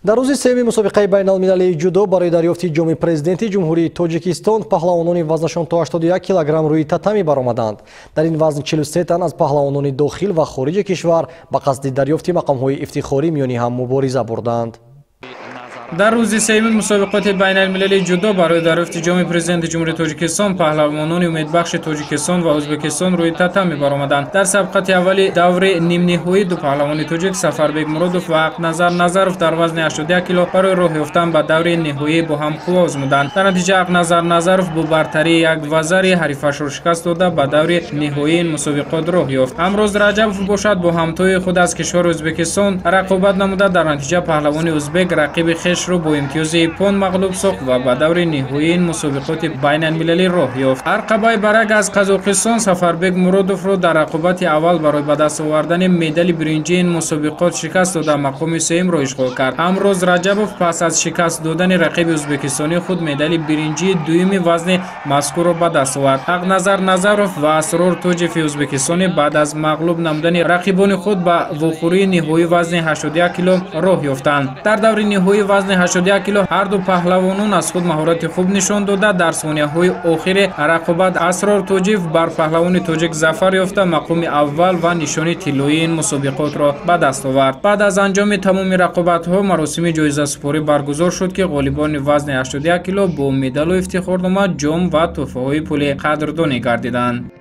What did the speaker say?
Дар рӯзи сеюми мусобиқаи байналмилалии ҷудо барои дарёфти ҷоми президенти Ҷумҳурии Тоҷикистон паҳлавонони вазнашон то 81 килограмм рӯи татами баромаданд. Дар ин вазн 43 тан аз паҳлавонони дохил ва хориҷи кишвар ба қасди дарёфти мақомҳои ифтихорӣ миёни ҳам мубориза бурданд. Дар рӯзи сеюми мусобиқоти байналмилалии ҷудо барои дарёфти ҷоми президенти Ҷумҳурии Тоҷикистон паҳлавонони умедбахши Тоҷикистон ва Ӯзбекистон рӯи татами баромаданд. Дар сабқати аввали даври нимниҳоӣ ду паҳлавони тоҷик Сафарбек Муродов ва Ҳақназар Назаров дар вазни 81 кило барои роҳ ёфтан ба даври ниҳоӣ бо ҳам қувва озмуданд. Дар натиҷа Ҳақназар Назаров бо бартарии як вазари ҳарифашро шикаст дода ба даври ниҳоии ин мусобиқот роҳ ёфт. Ҳамроз Раҷабов бошад бо ҳамтои худ аз кишвари Ӯзбекистон рақобат намуда, дар натиҷа паҳлавони ӯзбек рақиби хеш ро бо имтиёзи иппон мағлуб сохт ва ба даври ниҳоии ин мусобиқоти байналмилалӣ роҳ ёфт. Арқабай Барак аз Қазоқистон Сафарбек Муродовро дар рақобати аввал барои ба даст овардани медали биринҷии ин мусобиқот шикаст дода мақоми сеюмро ишғол кард. Ҳамроз Раҷабов пас аз шикаст додани рақиби ӯзбекистонии худ медали биринҷии дуюми вазни мазкурро ба даст овард. Ҳақназар Назаров ва Асрор Тоҷифи ӯзбекистонӣ баъд аз мағлуб намудани рақибони худ ба вохӯрии ниҳоии вазни 81 кило роҳ ёфтанд. Дар даври ниҳоии вазни 81 кило ҳар ду паҳлавонон аз худ маҳорати хуб нишон дода, дар сонияҳои охири рақобат Асрор Тоҷиев бар паҳлавони тоҷик зафар ёфта мақоми аввал ва нишони тиллоии ин мусобиқотро ба даст овард. Баъд аз анҷоми тамоми рақобатҳо маросими ҷоизасупорӣ баргузор шуд, ки ғолибони вазни 81 кило бо медалу ифтихорнома, ҷом ва тӯҳфаҳои пулӣ қадрдонӣ гардиданд.